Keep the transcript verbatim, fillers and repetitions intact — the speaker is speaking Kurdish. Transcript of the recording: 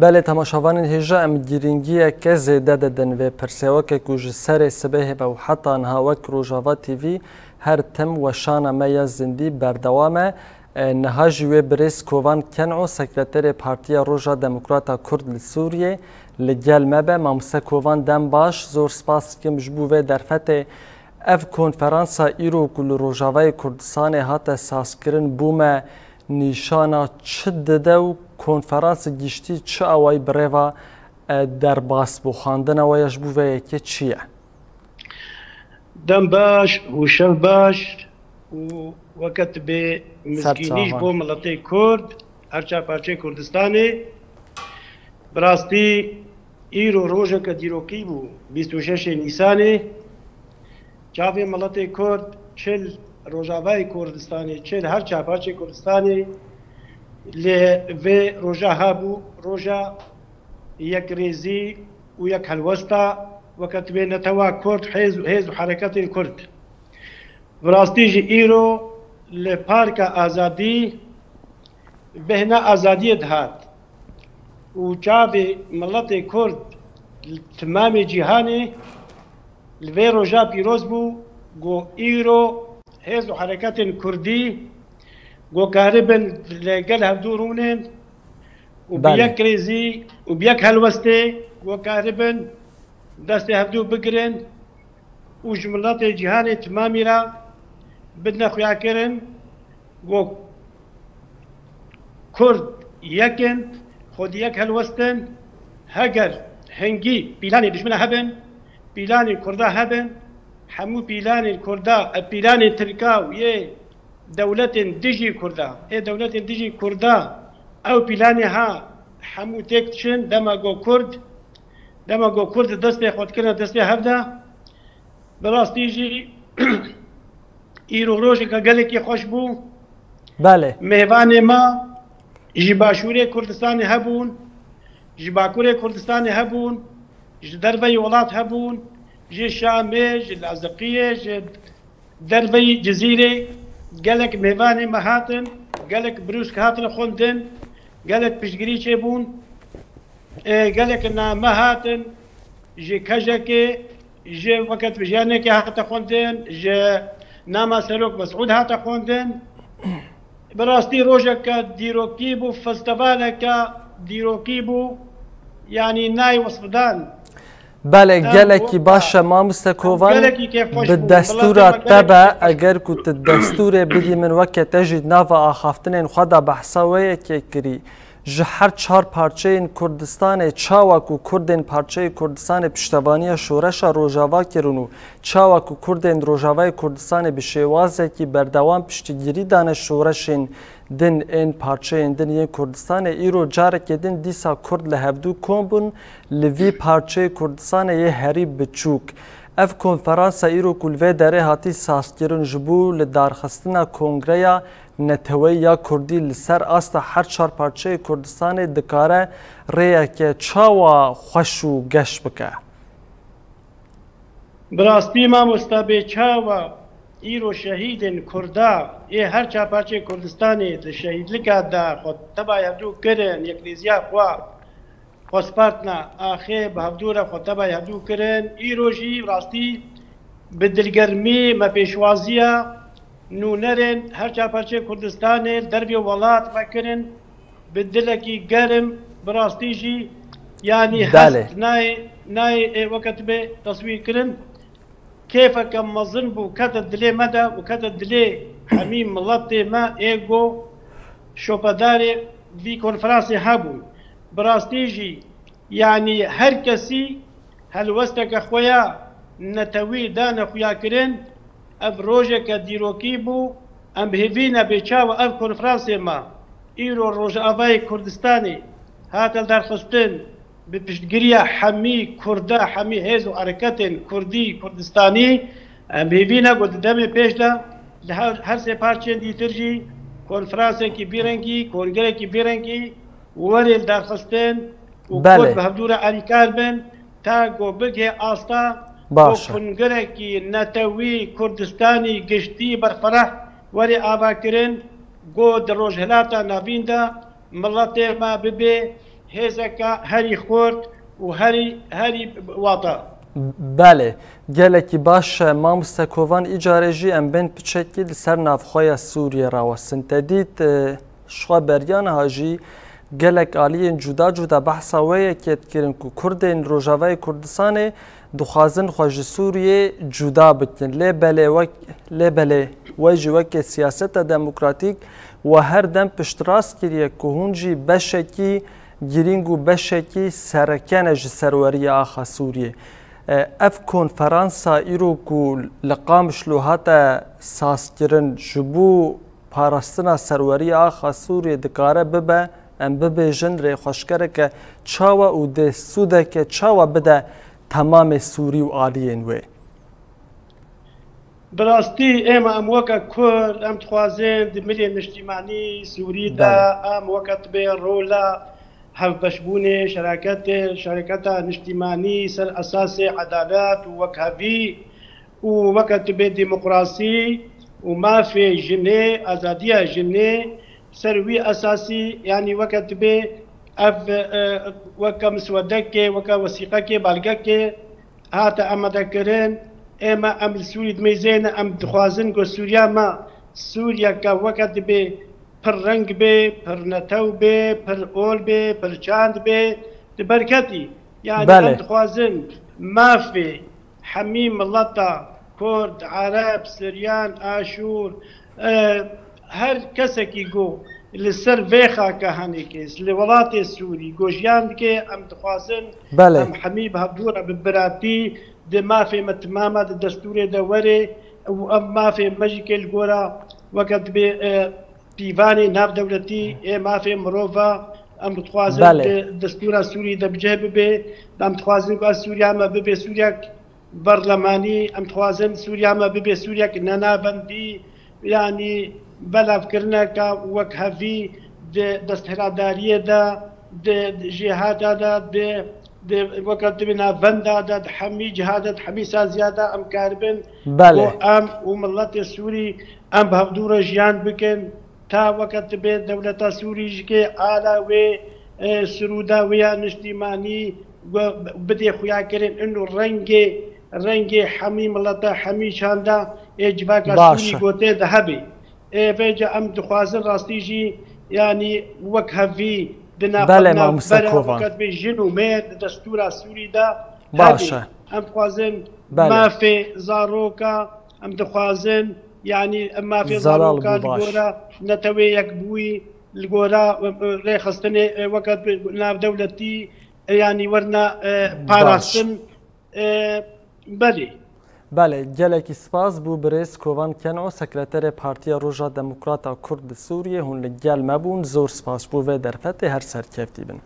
Belê, temaşevanên hêja, em girîngiyeke zêde didin vê pirsê. Weke ku ji serê sibehê ve û heta niha wek Rojava T V her tim weşana me ya zindî berdewam e. E, niha jî wê birêz Kovan Ken'o, sekreterê Partiya Roja Demokrata Kurd li Sûriyê, li gel me be. Mamoste Kovan, dem baş, zor spas dikim ji bo vê derfetê. Ev konferansa îro ku li Rojavayê Kurdistanê hate sazkirin, bo me nîşana çi dide û konferansa giştî çi awayî bi rêva, e, derbas bû? Xwendina we ya ji bo vê yekê çi ye? Dem baş û şev baş û weke tu bê mizgînî ji bo miletê Kurd, her çar parçeyê Kurdistanê. Bi rastî îro rojeke dîrokî bû, bîst û şeşê Nîsanê. Çavê miletê Kurd, çi li Rojavayê Kurdistanê, çi li her çar parçeyê Kurdistanê, li vê roja hebû, roja yekrêzî û yekhelwesta, weke tu bê netewa Kurd, hêz û, hêz û hereketên Kurd. Bi rastî jî îro li Parka Azadî bêhna azadiyê dihat û çavê miletê Kurd li timamê cîhanê li vê roja pîroz bû, ku îro hêz û hereketên Kurdî ku karibin li gel hevdû rûnin û bi Belê. yek rêzî û bi yek helwestê ku karibin destê hevdû bigirin û ji miletê cîhanê timamî re bidine xuyakirin ku Kurd yek in, xwedî yek helwestin, heger hingî pîlanê dijmina hebin, pîlanê Kurda hebin, hemû pîlanên Kurda, e, pîlanên Tirka û yê dewletên dijî Kurda, ê dewletên dijî Kurda, ew pîlanê ha hemû têk diçin, dema ku Kurd, dema ku Kurd destê xwe dikirine destê hev de, bi rastî jî îro rojeke gelekî xweş bû. Belê. Mêvanê me ji Başûrê Kurdistanê hebûn, ji Bakurê Kurdistanê hebûn, ji derveyî welat hebûn, ji Şamê, ji Laziqiyê, ji derveyî Cizîrê gelek mêvanê me hatin, gelek brûsk hatine xwendin, gelek piştgirî çêbûn, e, gelek name hatin, ji Kejekê, ji weke tu ji Yanekê hate xwendin, ji nama Serok Mesûd hate xwendin. Bi rastî rojeke dîrokî bû, festivaleke dîrokî bû, yanî nayê wesfdan. Belê, Em gelekî wek baş e, mamoste em Kovan, gelekî kêfxweş bi bûn. destûra Miletê me te gelekî be, kêfxweş bû. eger ku tu destûrê bidî min weke te jî di nava axaftinên xwe de behsa wê yekê kirî. Ji her çar parçeyên Kurdistanê, çawa ku Kurdên parçeyê Kurdistanê piştevaniya Şoreşa Rojava kirin û çawa ku Kurdên Rojavayê Kurdistanê bi şêwazekî berdewam piştgirî dane şoreşên din ên parçeyên din yên Kurdistanê, îro carekê din dîsa Kurd li hevdû kom bûn li vî parçeyê Kurdistanê yê herî biçûk. Ev konferansa îro ku li vê derê hatî sazkirin ji bo li darxistina Kongreya Neteweyî ya Kurdî li ser asta her çar parçeyê Kurdistanê dikare rêyeke çawa xweş û geş bike? Bi rastî mamosta bê çawa îro şehîdên Kurda ê her çar parçeyê Kurdistanê di şehîdlika de xwe teba hevdû kirin, yekrêziya xwe xwe spartna axê bi hevdû re xwe teba hevdû kirin. Îro jî rastî bi dilgermî me pêşwaziya nûnerên her çar parçeyê Kurdistanê li dervê welat me kirin. Bi dilekî germ, bi rastî jî, yanî Belê. hest nayê, nayê, ê, weke tu bê teswîr kirin. Kêfeke mezin bû, kete dilê me de û kete dilê hemî miletê me ê ku şopedarê vî konferansê hebûn. Bi rastî jî, yanî her kesî helwesteke xwe ya netewî dane xuyakirin, ev rojeke dîrokî bû. Em bi hêvî ne bê çawa ev konferansê me îro Rojavayê Kurdistanê hate derxistin, bi piştgiriya hemî Kurda, hemî hêz û hereketên Kurdî, Kurdistanî, em bi hêvî ne ku di demê pêş de li her, her sê parçeyên dîtir jî konferansekî vî rengî, kongerekî vî rengî were li derxistin û Belê. Kurd bi hevdû re alîkar bin, ta ku bigihê asta ku Baş e. kongerekî netewî Kurdistanî giştî berfireh were avakirin, ku di Rojhilata Navîn de miletê me bibe hêzeke herî xurt û herî herî wata. Belê, gelekî baş e. Mamoste Kovan, îcarê jî em bên piçekî li ser navxweya Sûriyê rawesin. Te dît, e, ji xwe beriya niha jî gelek aliyên cuda cuda behsa wê yekê dikirin ku Kurdên Rojavayê Kurdistanê dixwazin xwe ji Sûriyê cuda bikin. Lê belê wek, lê belê we jî weke siyaseta demokratîk we her dem piştrast kiriye ku hûn jî beşekî girîng û beşekî sereke ne ji serweriya axa Sûriyê. E, ev konferansa îro ku li Qamişlo hate sazkirin, ji bo parastina serweriya axa Sûriyê dikare bibe, em bibêjin rêxweşkereke çawa û dê sûdeke çawa bide temamê Sûrî û aliyên wê? Bi rastî ême em weke Kurd, em dixwazin di milê niştîmanî Sûrî de Belê. em weke dibê rola hevbeşbûnê, şeraketê, şereketa niştîmanî ser esasê edalet û wekhevî û weke dibê demokrasî û mafê jinê, azadiya jinê ser wî esasî, yanî weke dibê ev, e, weke miswedekê, weke wesîqekê, belgekê hate amadekirin. Ême em li Sûrî dimeyzêne, em dixwazin ku Sûriya me Sûriyeke weke dibê pir reng bê, pir netew bê, pir ol bê, pir çand bê, di berketî. Yanî Belê. em dixwazin mafê hemî mileta Kurd, Ereb, Siryan, Aşûr, e, her kesekî ku li ser vê xake henêkê, li welatê Sûrî ku jiyan dike, em dixwazin Belê. em hemî bi hevdû re bi biratî di mafê me timama di destûrê de were û ev mafê me jî kê li gora weke dibê, e, pîvanê navdewletî ê mafê mirova em dixwazin Belê. di destûra Sûrî de bi cih bibe. Em dixwazin ku ez Sûriya me bibe Sûriyek berlemanî, em dixwazin Sûriya me bibe Sûriyek nenavendî, yanî belavkirineke wekhevî di desthilatdariyê de, di jêhata de, di, di weke dibê navenda de, di hemî ciha de, di hemî saziya de em karibin Belê. ku em û miletê Sûrî em bi hevdû re jiyan bikin. Ta weke dibê dewleta Sûrî jikê ala wê, e, sirûda wê ya niştîmanî we bidê xuyakirin. Ino rengê, rengê hemî mileta, hemî çanda ê civaka Baş Sûrî e. gotê de hebê. Ê vêca em dixwazin rastî jî, yanî wek hevî di Belê, navbera mamoste Kovan. weke dibê jin û mêr di destûra Sûrî de Baş hebê. e. Em dixwazin Belê. mafê zaroka, em dixwazin, yanî em mafê Zelal zaroka bû, li baş. gora netewê yekbûyî, li gora, e, e, rêxistinê, e, weke navdewletî, e, yanî werna, e, Baş. parastin, e, belê. Belê, gelekî spas bû birêz Kovan Keno, sekreterê Partiya Roja Demokrata Kurd li Sûriyê, hûn li gel me bûn, zor spas bû vê derfetê, her serkevtî bin.